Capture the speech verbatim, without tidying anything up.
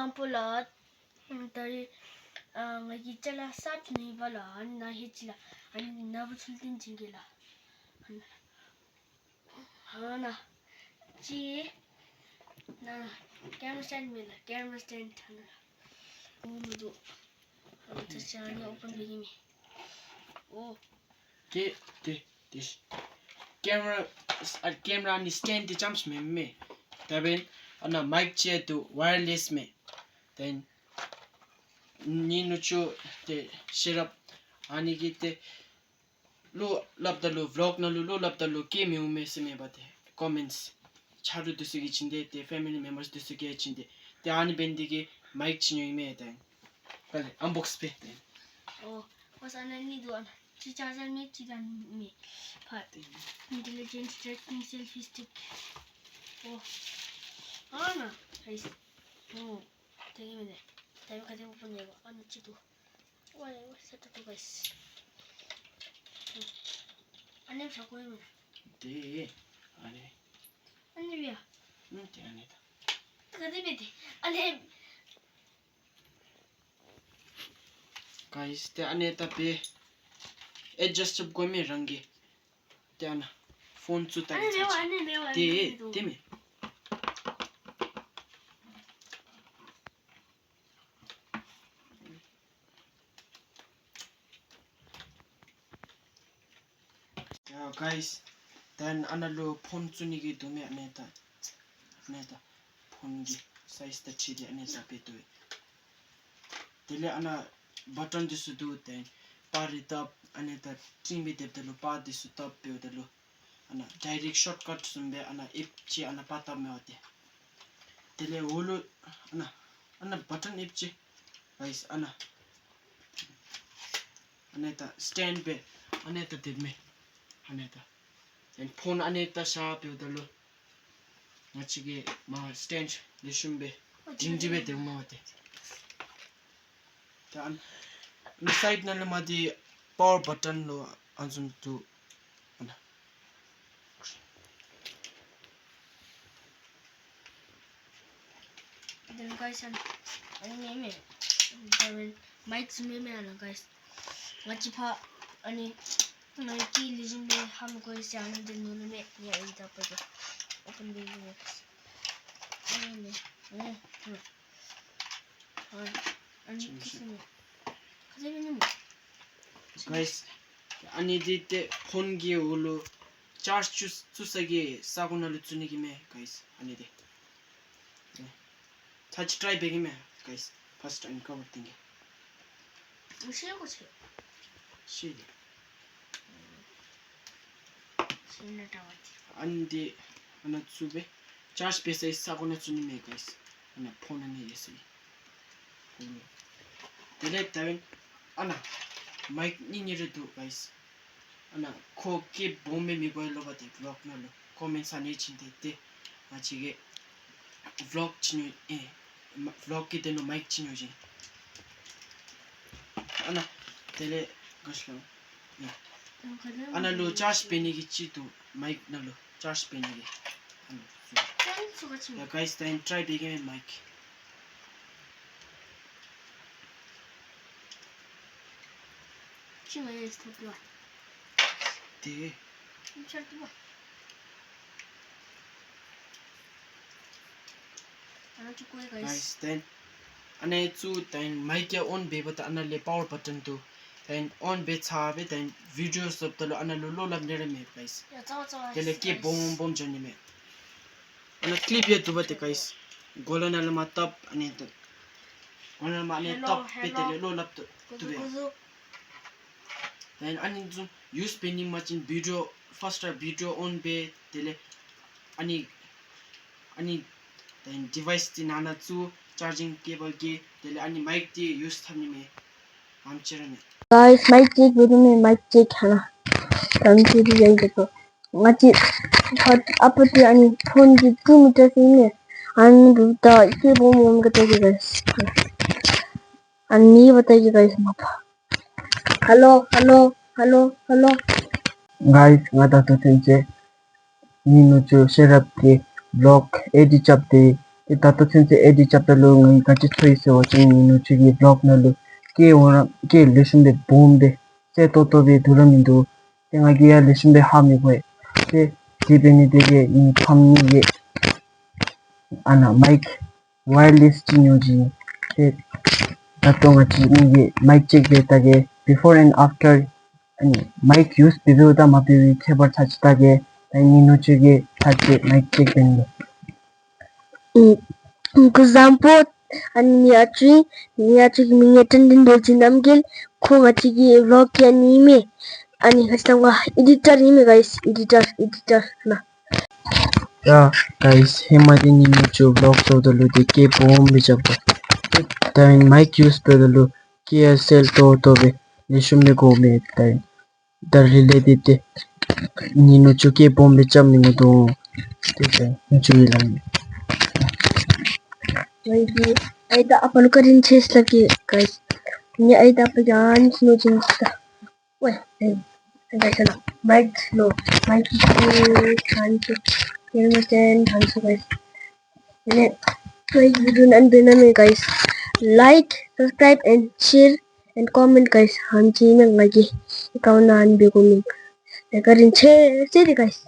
Ampolat, mm, tari, ah, ngaji chala sat ni bala, an na he chila, an na bu sultin chingila. An, hana, chi, na, camera stand mila, camera stand hana. Oh, mudu. An ta chani open bigimi. Oh. Te, te, te. Camera, a camera ni stand te chams me me. Taben, ana mic che tu wireless me. Then, ni nuchu te shirap ani ki te lo lap da lo vlog na lo, lo lap da lo ke me ume se me bate. Comments. Charu dusu ki chinde, te family members dusu ki chinde. Te ani bendi ki mic chinyo ime te. Kale, unbox pe te. Oh, was ana ni do ana. Chi charger me, chi dan me. Pa. Intelligent tracking selfie stick. Oh. Ana, guys. Oh. Tege me de. Tege kate open de. Ana chi do. Wah, wah, satu tu, guys. Hmm. Ane sa ko me. De, ane. Ane ya. Hmm, te ane ta. Tege de me de. Ane. Guys, te ane ta pe adjust up gome range. Te ana phone chu ta. Ane mewa, ane mewa, te, ane mewa. Te me. Ya, guys, then ana lo phone chuni gi dome aneta. Aneta phone gi size ta chidi aneta pe tu. Tele ana button di sudu then pari tap aneta tring bi dep delo pa di su tap pe delo. Ana direct shortcut sumbe ana ip chi ana pa tap me wate. Tele wulu ana, ana button ip chi. Guys, ana. Aneta stand be. Aneta didme. Aneta. Then phone aneta sha pe dalo. Ngachige ma stand lishum be. Dingdi be de ma wate. Then, side na le madi power button lo ansun tu. Ana. Then guys, an, ani me me, then mic me me ana guys. Ngachi pa ani Nike Legend me ham guys, yang de nunu me ya ita pa do. Open de guys. Ani me. Hmm, hmm. Ani, ani Chim, chim. Kasi me. Kasi me ni mo. Guys, ani di te phone gi ulo charge chus, chusage saguna lutsuni gi me, guys, ani di. Charge try begi me, guys. First and cover tingi. Usia ko che. Shidi. Sina tawati. Ande ana tsube. Charge pesa isa kona tsuni me, guys. Ana phone ani yesi. Dele tawin ana mic ni ni redu, guys. Ana ko ke bombe mi boy lo bate vlog na lo. Comment sani chinte te. Achige vlog chinu, eh, ma-, vlog ki deno mic chinu je. Ana, tele, goslo. Ya. Ana lo charge peni ki chitu, mic na lo charge peni ki. Ana, so. Ya, guys, then try begin mic. Chima ya stop lo. Te. Chal tu ba. Ana chukue, guys. Guys, then ana chu then mic ya on be bata ana le power button tu then on be cha be then video stop talo ana lo lo lam nere me, guys. Ya, cha, cha, tele ke guys. Bom bom jani me. Ana clip ya tu bate, guys. Gola na lama top ani tu. Gola na lama ani hello, top pe hello. Tele lo lap tu. Kuzu, tu be. Kuzu. Then ani tu use pe ni machin video first try video on be tele ani, ani then device ti nana chu charging cable ke tele ani mic ti use tham ni me. Am chere me. Guys, mic check, video me mic check hana. Tam chere jai to. Ngachi hot apati ani phone di two meter sini. An buta ike bom bom kata ke, guys. Ani bata ke, guys, mapa. Hello, hello, hello, hello. Guys, ngata tu tinche. Ni nuchu serap ke vlog edit chap de. Dato sensei edit chapter lo ngai kachi choi se watching ni no chigi vlog na lo. Ke ora ke lesson de bomb de. Se to to be duram indo. Tenga gia lesson de ha mi kwe. Se di be ni de ge ni pam ni ge. Ana mic wireless chi nyo ji. Se dato nga chi ni ge mic check de ta ge before and after. Ani mic use be be uta ma be be kebar cha chi ta ge. Ta ni no chigi cha chi mic check de ni. Mm, example, ani ni achi, ni achi mingetan din dojin amgil, kong achi gi vlog ya ni me. Ani hashtag wa editor ni me, guys, editor, editor na. Ya, guys, hema din ni mucho vlog to dolo de ke bom be jabo. Tain mic use pe dolo ke sel to to be. Nishum de go me tain. Dar related de. Ni no chuke bom be cham ni mo do. Te tain. Ni chu lang. Maybe, aida apa luka din chase lagi, guys. Ni aida apa yan sino din sa. Weh, eh, guys, ano. Mic slow. Mic slow. Thank you. Helmeten, thank you, guys. Ini, guys, video nan dena me, guys. Like, subscribe, and share, and comment, guys. Hanji nang lagi. Ikaw na an bego me. Ikaw din chase, chase, guys.